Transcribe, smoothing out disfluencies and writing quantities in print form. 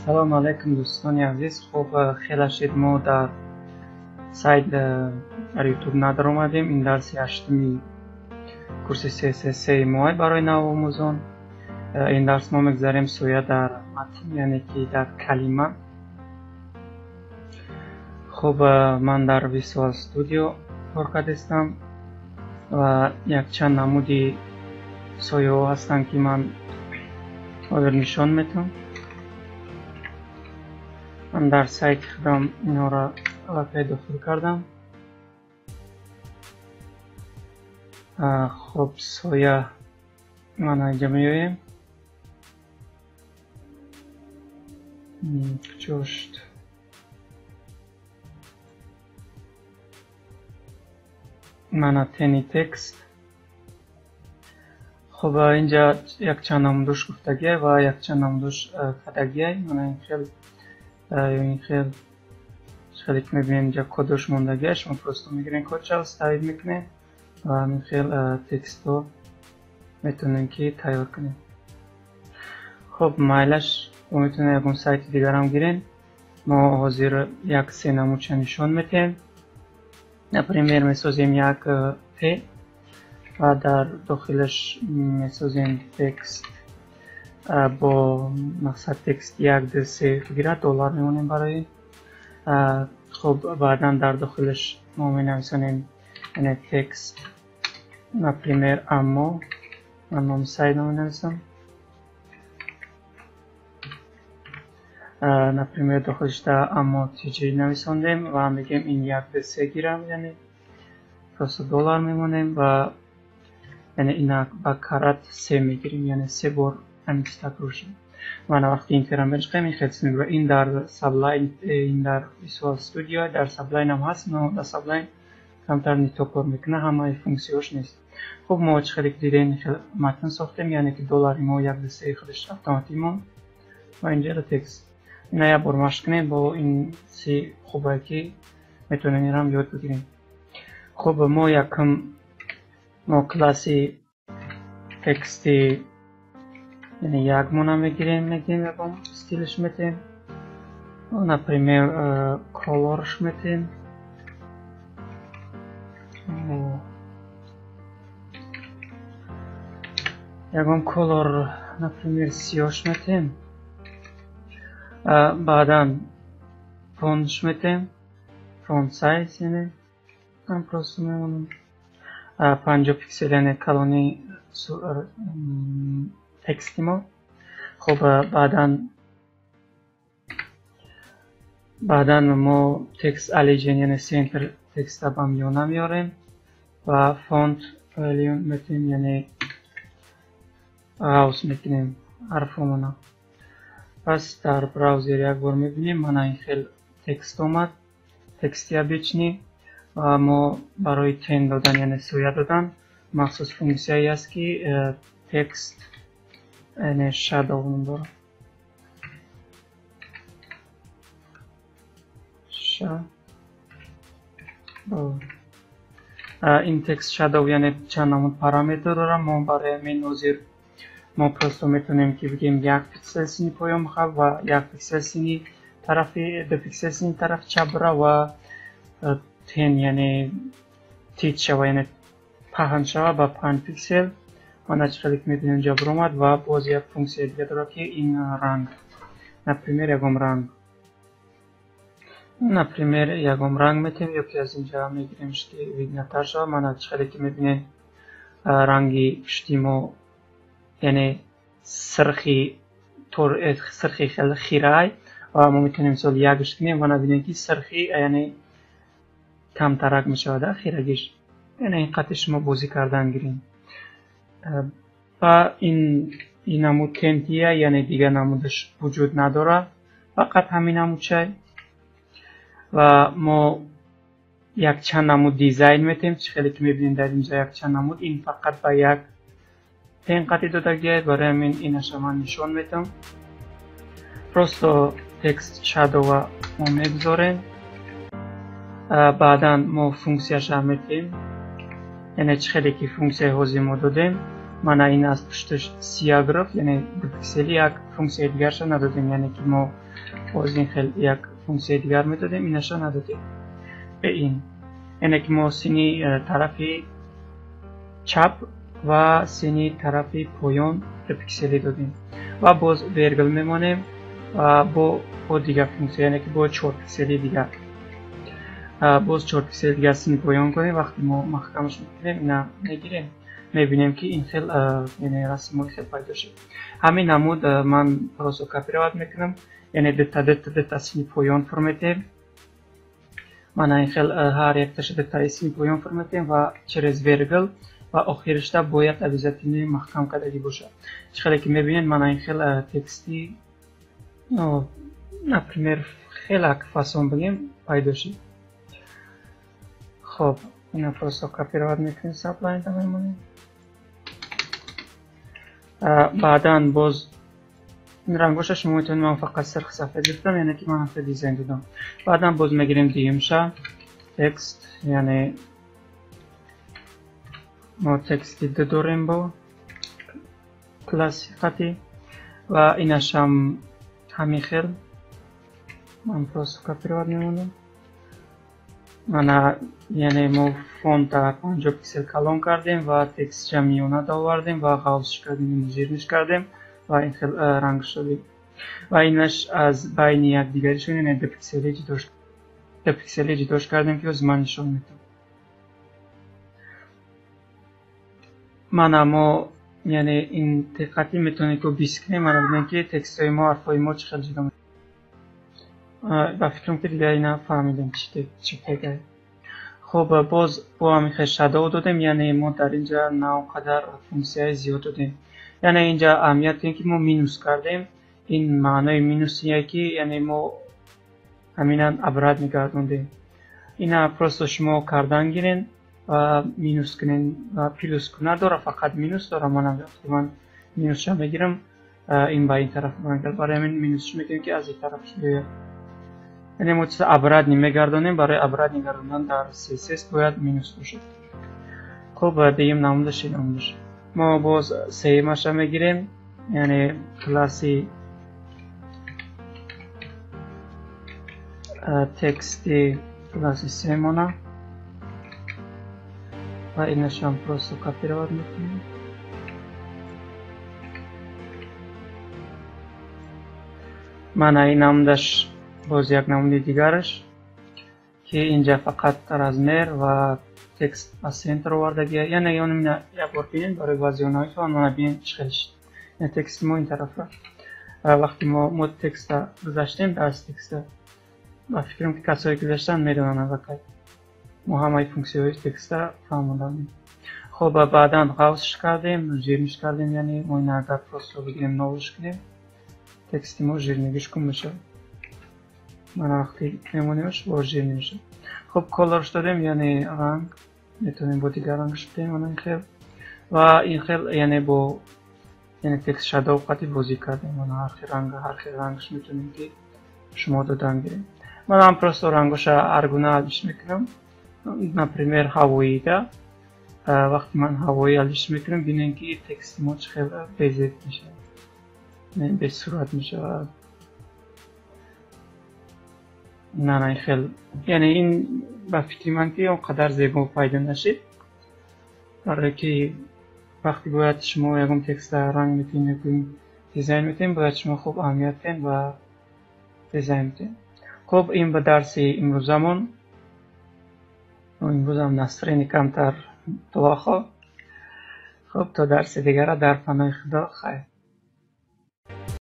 Салом алейкум, дӯстони азиз. Хуб, хеле шид мо дар сайт дар YouTube надаромадем. Ин дарси ҳаштуми курси CSS мо барои навомӯзон. Ин дарс мо мегзарем соя дар матн, яъне ки дар калима. Хуб, ман дар Visual Studio кор кардастам ва якчанд намуди сояҳо ҳастанд, ки ман ҳозир нишон метавам. Ман дар сайти худам инҳоро аллакай дохил кардам. Хуб, соя ман инҷа меоем. Куҷошт? Мана тени текст. Хуб, инҷа якчанд намудош гуфтагиай ва якчанд намудош кардагиай. Мана ин хел ин хел хеле ки мебинем, инҷа кодош мондагиай. Шумо просто мегирен кодша, ставид мекунед ва ҳамин хел текстҳо метавонем ки тайёр кунем. Хуб, майлаш мо метавонем ягон сайти дигарам гирем. Мо ҳозир як се намудша нишон метиҳем. Например, месозем як п ва дар дохилаш месозем текст бо мақсад текст як, ду, се гирад, доллар мемонем барои. Хуб, баъдан дар дохилаш мо менависонем, яъне текст, например, аммо ман номи сайтро менависам. Например, дохилашда аммо tj нависондем ва мегӯем ин як, ду, се гирам, яъне просто доллар мемонем ва яъне ина ба карат се мегирем, яъне се бор ҳамин чиз такрор шуд. Мана вақти интерам мечиқем, ин хел чиз мегӯяд. Ин дар Sublime, ин дар Visual Studio, дар Sublime ҳам ҳаст, но дар Sublime камтар не то кор мекунад, ҳамаи функсияҳош нест. Хуб, мо чӣ хеле ки дидем, хел матн сохтем, яъне ки доллари мо як, ду, се худаш автоматӣ монд ва инҷа текст. Ина як бор машқ кунем, бо ин си хубае ки метавонем инам ёд бигирем. Хуб, мо якум мо класси тексти, яъне як мона мегирем, мегирем, ягон стилш метем, например, колорш метем. Ягон колор, например, сиёш метем. Баъдан фонтш метем, font size, яъне ман просто мемонам 50 пиксел, яъне калони тексти мо. Хуб, баъдан мо text align, яъне center текста ба миёна меорем ва font value метем, яъне ғавс мекунем ҳарфомона. Пас дар браузер як бор мебинем, мана ин хел текст омад, тексти обычный. Ва мо барои тень додан, яъне соя додан, махсус функсияе аст, ки текст, яъне shadow ном дорад. Shadow. Ин text shadow, яъне чанд намуд параметр дорад. Мо барои ҳамин ҳозир мо просто метавонем ки бигем як пиксел сини поён бихаб ва як пиксел сини тарафи, ду пиксел сини тарафи чап бира ва тень, яъне тит шава, яъне паҳн шава ба 5 пиксел. Мана чӣ хеле ки мебинем, инҷа биромад ва боз як функсияи дига дорад, ки ин ранг, например, ягон ранг, например, ягон ранг метем ё ки аз инҷа мегиремш, ки виднотар шава. Мана чӣ хеле ки мебинем, ранги пушти мо, яъне сирхи сирхи хеле хирай ва мо метавонем мисол якш кунем ва набинем, ки сирхи, яъне камтарак мешавад хирагиш. Яъне ин қадри шумо бозӣ кардан гирем. Ва ин намуд тентия, яъне дигар намудаш вуҷуд надорад, фақат ҳамин намудчай. Ва мо якчанд намуд дизайн метем. Чӣ хеле ки мебинем, дар инҷа якчанд намуд, ин фақат ба як тень қатӣ додагиай. Барои ҳамин инаша ман нишон метам. Просто text shadow мо мегузорем. Баъдан мо функсияша метем, яъне чӣ хеле ки функсияи ҳозир мо додем, мана ин аз пушташ сия гирифт, яъне ду пиксели, як функсияи дигарша надодем, яъне ки мо Боз ин хел як функсияи дигар медодем, инаша надодем. Бе ин. Яъне ки мо сини тарафи чап ва сини тарафи поён 2 пикселӣ додем. Ва боз вергул мемонем ва бо дигар функсия, яъне ки бо 4 пиксели дигар. Боз 4 пиксели дигар сини поён кунем. Вақте мо маҳкамаш мекунем, ина мегирем, мебинем ки ин хел, яъне расмҳои хел пайдо шуд. Ҳамин намуд ман просто копировать мекунам, яъне дета дета дета сини поён пур метем. Мана ин хел ҳар якташа детаи сини поён пур метем ва через вергул ва охиришта бояд обязательно маҳкам кардагӣ бошад. Чӣ хеле ки мебинед, мана ин хел тексти, например, хелак фасон бигем, пайдо шуд. Хоб, ина просто копировать мекунем, саблайнда мемонем. Баъдан боз ин рангоша шумо метавонед, ман фақат сирх сафед гирифтам, яъне ки ман ҳамта дизайн додам. Баъдан боз мегирем дуюмша текст, яъне мо тексти ду дорем бо класси хати ва инашам ҳамин хел ман просто копировать мемонам. Мана, яъне мо фонта 50 пиксел калон кардем ва текстша миёна довардем ва ғавзш кардем, жирниш кардем ва ин хел рангш додем. Ва инаш аз байни якдигаришон, яъне 2 пиксели ҷудош кардем, ки ҳозир ман нишон медиҳам. Мана мо, яъне ин диққати метавонем ки бис кунем, мана бинем ки текстҳои мо, ҳарфҳои мо чӣ хел ҷудо мешавад. Ба фикрам ки дигар ина фаҳмидем чӣ тегае. Хоб, боз бо ҳамин хел shadow додем, яъне мо дар инҷа на он қадар функсияи зиёд додем. Яъне инҷа аҳамият ин ки мо минус кардем, ин маънои минус ие ки яъне мо ҳаминан обрат мегардондем. Ина просто шумо кардан гирен ва минус кунен ва плюс надора, фақат минус дора. Манам вақте ман минусша мегирам, ин ба ин тараф мегардад. Барои ҳамин минусш мекунем ки аз ин тараф биёяд. Яъне мо чиза обратно мегардонем, барои обратно гардондан дар CSS бояд минус бошад. Хоб, дуюм намудаш ин намудаш. Мо боз сеюмаша мегирем, яъне класси тексти класси семона ва инашам просто копировать мекунем. Мана ин намудаш боз як намуди дигараш ки инҷа фақат размер ва текст ба центр овардагия. Яъне он ина як бор бинед барои баъзе онҳое ки мана бинед чӣ хел шуд. Яъне тексти мо ин тараф рафт. Вақте мо текста гузаштем, дарс текста, ба фикрам ки касое ки гузаштанд медонанд аллакай. Мо ҳамаи функсияҳои текста фаҳмондем. Хоб, баъдан ғавзш кардем, жирниш кардем, яъне мо ина агар просто бигирем новш кунем, тексти мо жирнигиш кун мешавад. Мана вақте мемонемаш бо жирни мешавад. Хоб, колорш додем, яъне ранг метавонем бо дигар рангш бидем, мана ин хел. Ва ин хел, яъне бо, яъне текст shadow қати бозӣ кардем. Мана ҳар хел ранг, ҳар хел рангш метавонем ки шумо додан гирем. Ман просто рангоша ҳар гуна алиш мекунам. Например, ҳавоида. Вақте ман ҳавоӣ алиш мекунам, бинем ки тексти мо чӣ хел безеб мешавад, бесурат мешавад. На, ин хел, яъне ин ба фикри ман ки он қадар зебо пайдо нашид, барое ки вақте бояд шумо ягон текста ранг метиҳем ё дизайн метиҳем, бояд шумо хуб аҳамият диҳем ва дизайн метиҳем. Хоб, ин ба дарси имрӯзамон. Имрӯзам настроени камтар плохо. Хоб, то дарси дигара дар паноҳи Худо, хайр.